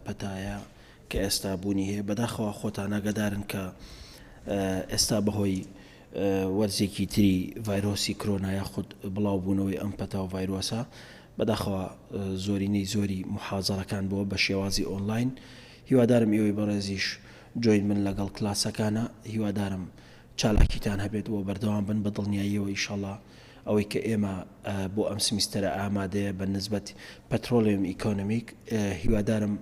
پەتایە کە ئێستا بوونی هەیە. بەداخەوە خۆتان ئاگادارن کە ئێستا بەهۆی وەرزێکی تری ڤایرۆسی کرۆنا یاخود بڵاوبوونەوەی ئەم پەتا و ڤایرۆسە بەداخەوە زۆرینەی زۆری محازەرەکان بووە بە شێوازی ئۆنلاین. هیوادارم ئێوەی بەڕێزیش join بن لەگەڵ کلاسەکانا. هیوادارم چالاکیتان هەبێت و بەردەوام بن بە دڵنیاییەوە ئیشەڵا ئەوەی کە ئێمە بۆ ئەم سمیستەرە ئامادەیە بە نسبەت petroleum economic هیوادارم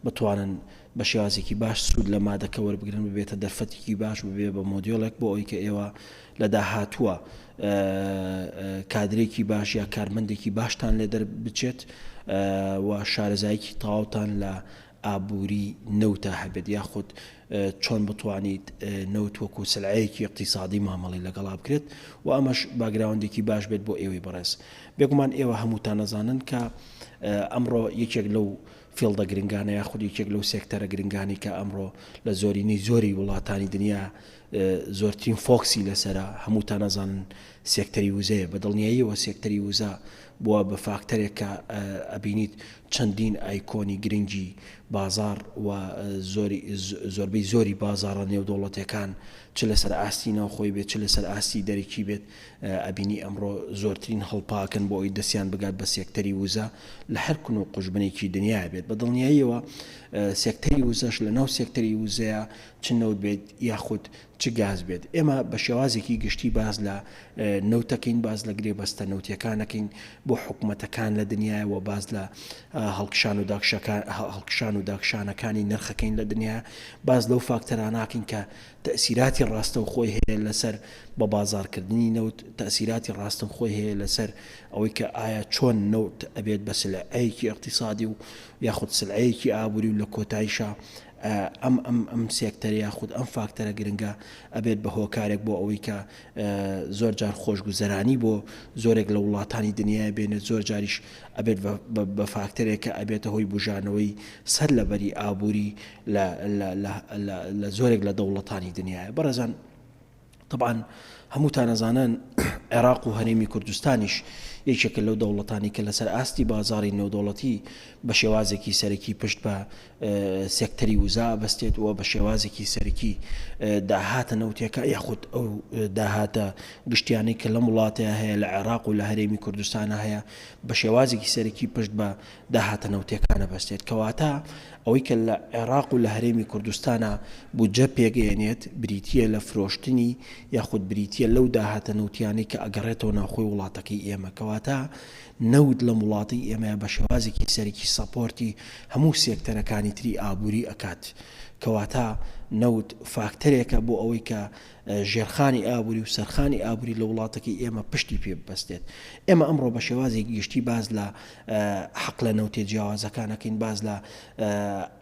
بتوانن بە شێوازێکی باش سوود لە مادەکە وەربگرن ببێتە دەرفەتێکی باش ببێ بە مۆدیۆلێک بۆ ئەوەی کە ئێوە لە داهاتووە کادرێکی باش یا کارمەندێکی باشتان لێ دەربچێت و شارەزاییکی تەواوتان لە ئابووری نەوتا هەبێت یاخود چۆن بتوانیت نەوت وەکو سلعەیەکی ئیقتیسادی مامەڵەی لەگەڵا بکرێت و ئەمەش background ێکی باش بێت بۆ ئێوەی بەڕێز. بێگومان ئێوە هەمووتان ئەزانن کە ئەمڕۆ یەکێک لەو field ە گرنگانە یاخود یەکێک لەو سێکتەرە گرنگانی کە ئەمڕۆ لە زۆرینەی زۆری وڵاتانی دنیا زۆرترین focus ی لەسەرە هەمووتان ئەزانن سێکتەری وزەیە بە دڵنیاییەوە سێکتەری وزە بووە بە فاکتەرێک کە ئەبینیت چەندین icon ی گرنگی بازاڕ و زۆری زۆربەی زۆری بازاڕە نێودەوڵەتیەکان چ لەسەر ئاستی ناوخۆی بێت چ لەسەر ئاستی دەرەکی بێت ئەبینی ئەمڕۆ زۆرترین هەڵپاکن بۆ ئەوی دەستیان بگات بە سێکتەری وزە لە هەر کون و قوژبنێکی دنیا بێت بە دڵنیاییەوە سێکتەری وزەش لە ناو سێکتەری وزەیە چ نەوت بێت یاخود چ گاز بێت. ئێمە بە شێوازێکی گشتی باس لە نەوت دەکەین، باس لە گرێبەستە نەوتییەکان دەکەین بۆ حکومەتەکان لە دنیایە و باس لە هەڵکشان و داکشەکان هەڵکشان و داکشانەکانی نرخەکەین لە دنیا، باس لەو فاکتەرانە ئەکەین کە تەئسیراتی ڕاستەوخۆی هەیە لەسەر بە بازاڕکردنی نەوت، تەئسیراتی ڕاستەوخۆی هەیە لەسەر ئەوەی کە ئایا چۆن نەوت ئەبێت بە سلعەیەکی ئیقتیسادی و یاخود سلعەیەکی ئابووری و لە کۆتاییشا ئەم ئەم ئەم سێکتەرە یاخود ئەم فاکتەرە گرنگە ئەبێت بە هۆکارێک بۆ ئەوەی کە زۆر جار خۆشگوزەرانی بۆ زۆرێک لە وڵاتانی دنیای بێنێت زۆر جاریش ئەبێت بە فاکتەرێک کە ئەبێتە هۆی بژانەوەی سەر لەبەری ئابووری لە زۆرێک لە دەوڵەتانی دنیاە بەڕێزان تەبعەن هەمووتان ئەزانن عێراق و هەرێمی کوردستانیش یەکێکە لەو دەوڵەتانی کە لەسەر ئاستی بازاری نێودەوڵەتی بە شێوازێکی سەرەکی پشت بە سێکتەری وزا بەستێت و بە شێوازێکی سەرەکی داهاتە نەوتەکە یاخود ئەو داهاتە گشتیانەی کە لەم وڵاتەیە هەیە لە عێراق و لە هەرێمی کوردستانە هەیە بە شێوازێکی سەرەکی پشت بە داهاتە نەوتیەکانە بەستێت، کەواتە ئەوەی کە لە عێراق و لە هەرێمی کوردستانا بودجە پێکئێنێت بریتیە لە فرۆشتنی یاخود بریتیە لەو داهاتە نەوتیانەی کە ئەگەڕێتەوە ناوخۆی وڵاتەکەی ئێمە، کەواتە نەوت لەم وڵاتەی ئێمەیا بە شێوازێکی سەرەکی support ی هەموو سێکتەرەکانی تری ئابوری ئەکات، کەواتە نەوت فاکتەرێکە بۆ ئەوەی کە ژێرخانی ئابوری و سەرخانی ئابوری لە وڵاتەکەی ئێمە پشتی پێ ببەستێت. ئێمە ئەمڕۆ بە شێوازێکی گشتی باس لە حەقلە نەوتیە جیاوازەکان ئەکەین، باس لە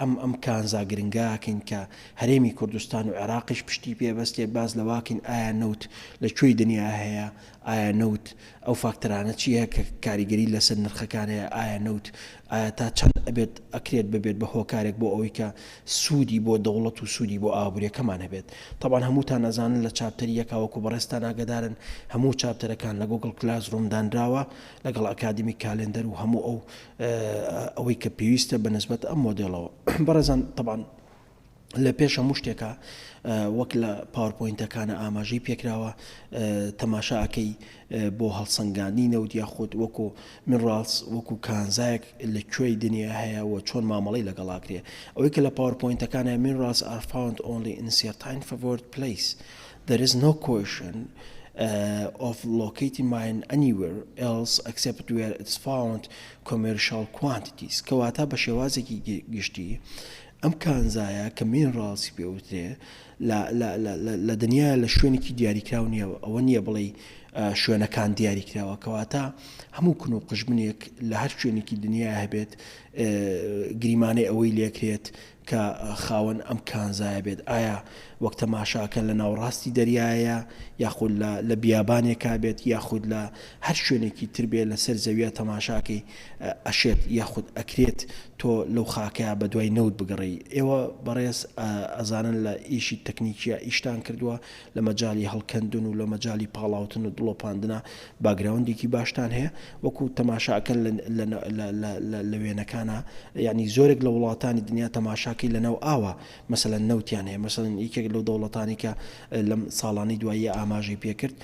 ئەم ئەم کانزا گرنگە ئەکەین کە هەرێمی کوردستان و عێراقیش پشتی پێ بەستێ، باس لەوە ئەکەین ئایا نەوت لە کوێی دنیا هەیە، ئایا نەوت ئەو فاکتەرانە چییە کە کاریگەری لەسەر نرخەکان هەیە، ئایا نەوت ئایا تا چەند ئەبێت ئەکرێت ببێت بە هۆکارێک بۆ ئەوەی کە سوودی بۆ دەوڵەت و سوودی بۆ ئابووریەکەمان هەبێت. تەبعەن هەمووتان ئەزانن لە chapter ی یەکا وەکو بەڕێزتان ئاگەدارن هەموو chapter ەکان لە Google Classroom دانراوە لەگەڵ academic calendar و هەموو ئەو ئەوەی کە پێویستە بە نسبەت ئەم مۆدێڵەوە. بەڕێزان تەبعەن لە پێش هەموو شتێکا وەک لە PowerPoint ەکانە ئاماژەی پێکراوە تەماشا ئەکەی بۆ هەڵسەنگاندنی نەوت یاخود وەکو minerals وەکو کانزایەک لە کوێی دنیا هەیە و چۆن مامەڵەی لەگەڵ ئاکرێ ئەوەی کە لە PowerPoint ەکانە minerals are found only in certain favored place there is no question uh, of locating mine anywhere else except where it's found commercial quantities کەواتە بە شێوازێکی گشتی ئەم کانزایە کە minerals ی پێ وترێ لە لە لە لە لە دنیایا لە شوێنێکی دیاریکراو نییە ئەوە نییە بڵێی شوێنەکان دیاریکراوە کەواتە هەموو کون و قژبنێک لە هەر شوێنێکی دنیا هەبێت گریمانەی ئەوەی لێکرێت. کە خاوەن ئەم کانزایە بێت ئایا وەک تەماشاکەن لە ناوەڕاستی دەریایە یاخود لە لە بیابانێکا بێت یاخود لە هەر شوێنێکی تر بێت لەسەر زەویە تەماشاکەی ئەشێت یاخود ئەکرێت تۆ لەو خاکەیا بەدوای نەوت بگەڕێی ئێوە بەڕێز ئەزانن لە ئیشی تەکنیکیا ئیشتان کردووە لە مەجالی هەڵکەندن و لە مەجالی پاڵاوتن و دڵۆپاندنا باگراوندێکی باشتان هەیە وەکو تەماشا ئەکەن لە لە لە لە لە لە وێنەکانا یانی زۆرێک لە وڵاتانی دنیا تەماشاکەی لەناو ئاوا مەسەلەن نەوتیان هەیە مەسەلەن یەکێک لەو دەوڵەتانی کە لەم ساڵانەی دواییە ئاماژەی پێکرد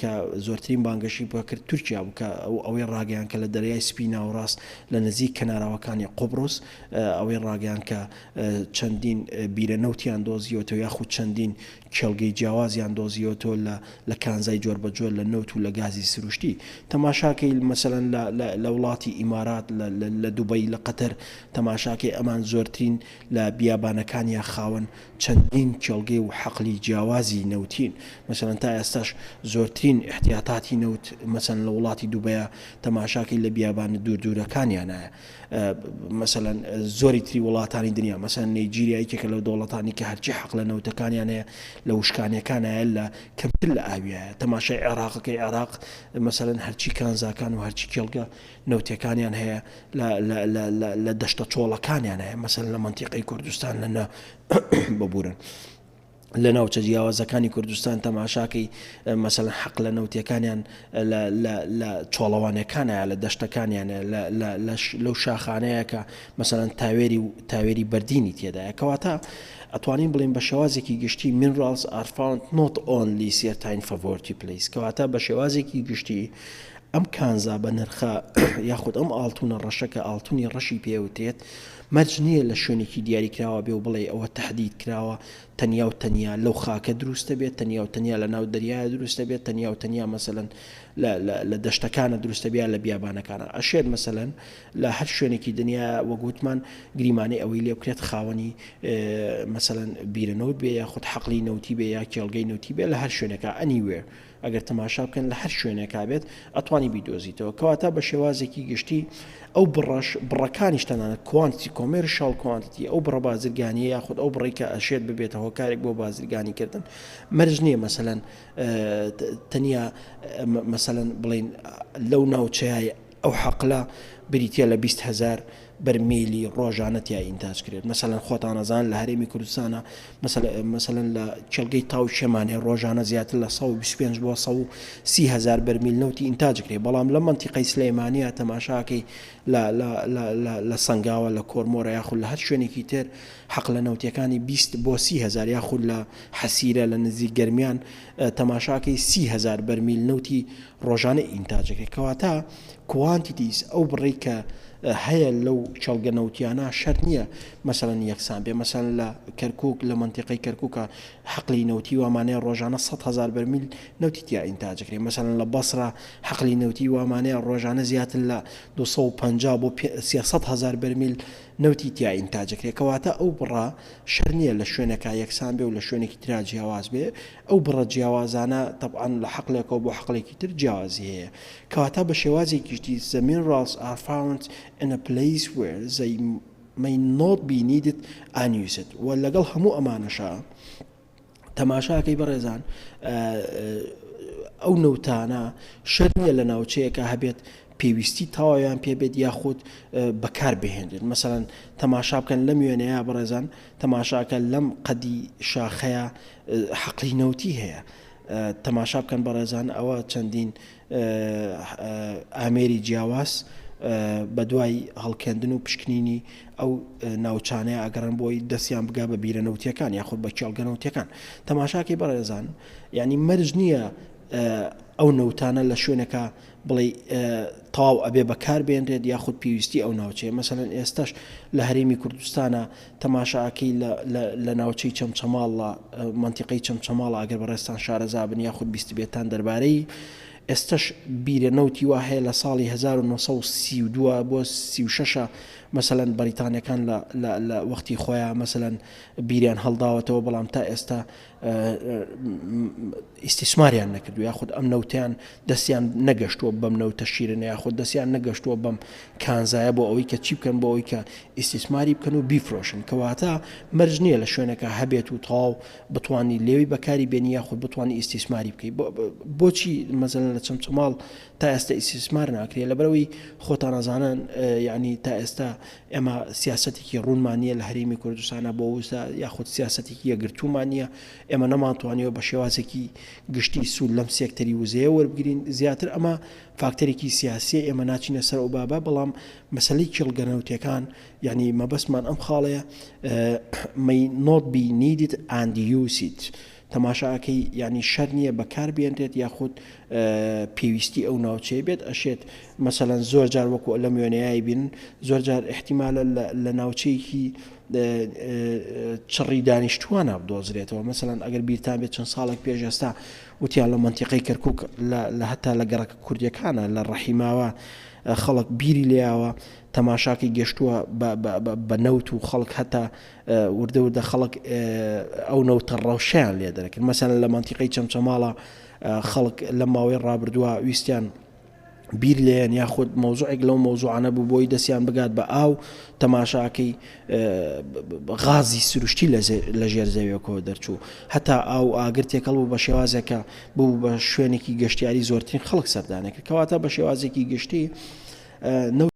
کە زۆرترین بانگەشی بۆ کرد تورکیا بوو کە ئەو ئەوەی ڕاگەیان کە لە دەریای سپی ناوەڕاست لە نزیک کەناراوەکانی قوبڕس ئەوەی ڕاگەیان کە چەندین بیرە نەوتیان دۆزیوەتەوە یاخود چەندین کێڵگەی جیاوازیان دۆزیوەتەوە لە لە کانزای جۆربەجۆر لە نەوت و لە گازی سروشتی. تەماشاکەی مەسەلەن لە لە لە وڵاتی ئیمارات لە لە لە دوبەی لە قەتەر تەماشاکەی ئەمان زۆرترین لە بیابانەکانیا خاوەن چەندین کێڵگەی و حەقلی جیاوازی نەوتین. مەسەلەن تا ئێستاش زۆرترین ئیحتیاتاتی نەوت مەسەلەن لە وڵاتی دوبەیا تەماشاکەی لە بیابانە دوور دوورەکانیانایە. مەسەلەن زۆری تری وڵاتانی دنیا مەسەلەن نەیجیریا یەکێکە لەو دەوڵەتانی کە هەرچی حەقلە نەوتەکانیان هەیە لە وشکانیەکانایە لە کەمتر لە ئاویایە تەماشای عێراقەکەی عێراق مەسەلەن هەرچی کانزاکان و هەرچی کێڵگە نەوتەکانیان هەیە لە دەشتە چۆڵەکانیان هەیە مەسەلەن لە مەنتیقەی کوردستان لە نە ببورن. لە ناوچە جیاوازەکانی کوردستان تەماشاکەی مەسەلەن حەقلە نەوتیەکانیان لە چۆڵەوانەکانە لە دەشتەکانیان لەو شاخانەیە کە مەسەلەن تاوێری و تاوێری بەردینی تێدایە کەواتە ئەتوانین بڵێن بە شێوازێکی گشتی minerals are found not only certain favorite place کەواتە بە شێوازێکی گشتی ئەم کانزا بە نرخە یاخود ئەم ئاڵتونە ڕەشە کە ئاڵتونی ڕەشی پێوترێت مەرج نییە لە شوێنێکی دیاریکراوە بێ و بڵێ ئەوە تەحدید کراوە تەنیا و تەنیا لەو خاکە دروستە بێت تەنیا و تەنیا لە ناو دەریایە دروستە بێت تەنیا و تەنیا مەسەلەن لە لە لە دەشتەکانە دروستە بێ لە بیابانەکانە ئەشێت مەسەلەن لە هەر شوێنێکی دنیا وەک وتمان گریمانەی ئەوەی لێ بکرێت خاوەنی مەسەلەن بیرە نەوت بێ یاخود حەقلی نەوتی بێ یا کێڵگەی نەوتی بێ لە هەر شوێنێکا anywhere ئەگەر تەماشا بکەن لە هەر شوێنێکا بێت ئەتوانی بیدۆزیتەوە کەواتە بە شێوازێکی گشتی ئەو بڕەش بڕەکانیش تەنانەت quantity commercial quantity ئەو بڕە بازرگانیە یاخود ئەو بڕی کە ئەشێت ببێتە هۆکارێک بۆ بازرگانی کردن مەرج نییە مەسەلەن تەنیا مەسەلەن بڵین لەو ناوچەیە ئەو حەقلە بریتیە لە 20 هزار بەرمیلی ڕۆژانە تیا ئینتاج کرێت مەسەلەن خۆتان ئەزانن لە هەرێمی کوردستانە مەسەلەن لە کێڵگەی تاو چێمان هەیە ڕۆژانە زیاتر لە 125 بۆ 130 هزار بەرمیل نەوتی ئینتاج کرێ بەڵام لە مەنتیقەی سلێمانە تەماشاکەی لە لە لە لە لە سەنگاوە لە کۆرمۆرە یاخود لە هەر شوێنێکی تر حەق لە نەوتیەکانی 20 بۆ 30 هزار یاخود لە حەسیرە لە نزیک گەرمیان تەماشاکەی 30 هزار بەرمیل نەوتی ڕۆژانە ئینتاجەکەی کەواتە quantities ئەو بڕی کە هەیە لەو کێڵگە نەوتیانە شەرت نییە مەسەلەن یەکسان بێ مەسەلەن لە کەرکک لە مەنتیقەی کەرکوکە حەقلی نەوتی وامانەیە ڕۆژانە 100 هزار بەرمیل نەوتی تیا ئینتاج کرێ مەسەلەن لە بەسرە حەقلی نەوتی وامانەیە ڕۆژانە زیاتر لە 250 بۆ 300 هزار بەرمیل نەوتی تیا ئینتاج کرێ کەواتە ئەو بڕە شەر نییە لە شوێنەکە یەکسان بێ و لە شوێنێکی ترا جیاواز بێ ئەو بڕە جیاوازانە تەبعەن لە حەقلێکەوە بۆ حەقلێکی تر جیاوازی هەیە. کەواتە بە شێوازێکی گشتی The minerals are found in a place where they may not be needed and used و لەگەڵ هەموو ئەمانەشا تەماشاکەی بەڕێزان ئەو نەوتانە شەرت نییە لە ناوچەیەکە هەبێت پێویستی تەواویان پێ بێت یاخود بەکار بهێنرێت مەسەلەن تەماشا بکەن لەم وێنەیە بەڕێزان تەماشاکە لەم قەدی شاخەیە حەقلی نەوتی هەیە تەماشا بکەن بەڕێزان ئەوە چەندین ئامێری جیاواز بە دوای هەڵکەندن و پشکنینی ئەو ناوچانەیە ئەگەڕن بۆی دەستیان بگا بە بیرە نەوتیەکان یاخود بە کێڵگە نەوتیەکان تەماشاکەی بەڕێزان یعنی مەرج نییە ئەو نەوتانە لە شوێنەکە بڵێی تەواو ئەبێ بەکار بێنرێت یاخود پێویستی ئەو ناوچەیە مەسەلەن ئێستاش لە هەرێمی کوردستانە تەماشا ئەکەی لە ناوچەی چەمچەماڵ لە مەنتیقەی چەمچەماڵ ئەگەر بەڕێزتان شارەزا بن یاخود بیستبێتان دەربارەی ئێستش بیرە نەوتی وا هەیە لە ساڵی 1932 بۆ 36. مەسەلەن بەریتانیەکان لە لە لە وەختی خۆیان مەسەلەن بیریان هەڵداوەتەوە بەڵام تا ئێستا ئیستیسماریان نەکردو یاخود ئەم نەوتیان دەستیان نەگەشتووە بەم نەوتە شیرنە یاخود دەستیان نەگەشتووە بەم کانزایە بۆ ئەوەی کە چی بکەن بۆ ئەوەی کە ئیستیسماری بکەن و بیفرۆشن کەواتە مەرج نییە لە شوێنەکە هەبێت و تەواو بتانی لێوی بەکاری بێنی یاخود بتانی ئیستیسماری بکەیت بۆچی مەزەن لە چەمچەماڵ تا ئێستا ئیستیسمار ناکرێت لەبەرەوەی خۆتان ئەزانن یعنی تا ئێستا ئێمە سیاسەتێکی ڕوونمان نییە لە هەرێمی کوردستانە بۆ وزە یاخود سیاسەتێکی یەکگرتوومان نییە ئێمە نەمانتوانیوە بە شێوازێکی گشتی سوود لەم سێکتەری وزەیە وەربگرین زیاتر ئەمە فاکتەرێکی سیاسیە ئێمە ناچینە سەر ئەو بابە بەڵام مەسەلەی کێڵگە نەوتیەکان یعنی مەبەستمان ئەم خاڵەیە may not be needed and used تەماشا ئەکەی یانی شەرت نییە بەکار بێنرێت یاخود پێویستی ئەو ناوچەیە بێت ئەشێت مەسەلەن زۆر جار وەکو لەم وێنەیە بین زۆر جار احتیمالە لە ناوچەیەکی چڕی دانیشتوانە بدۆزرێتەوە مەسەلەن ئەگەر بیرتان بێت چەند ساڵێک پێش ئێستا وتیان لە مەنتیقەی کەرکک لە هەتا لە گەڕەکە کوردیەکانە لە ڕەحیماوە خەڵک بیری لێیاوە تەماشاکەی گەشتووە بە نەوت و خەڵک هەتا وردە وردە خەڵک ئەو نەوتە ڕەوشیان لێ دەرەکرد مەسەلەن لە مەنتیقەی چەمچەماڵە خەڵک لە ماوەی ڕابردووە ویستیان بیر لێن یاخود مەوزوعێک لەو مەوزوعانە بوو بۆی دەستیان بگات بە ئاو تەماشاکەی غازی سروشتی لە ژێر زەویەکەوە دەرچوو هەتا ئاو ئاگر تێکەڵ بوو بە شێوازێکە بوو بە شوێنێکی گەشتیاری زۆرترین خەڵک سەردانێک کەواتە بە شێوازێکی گشتی نەوت.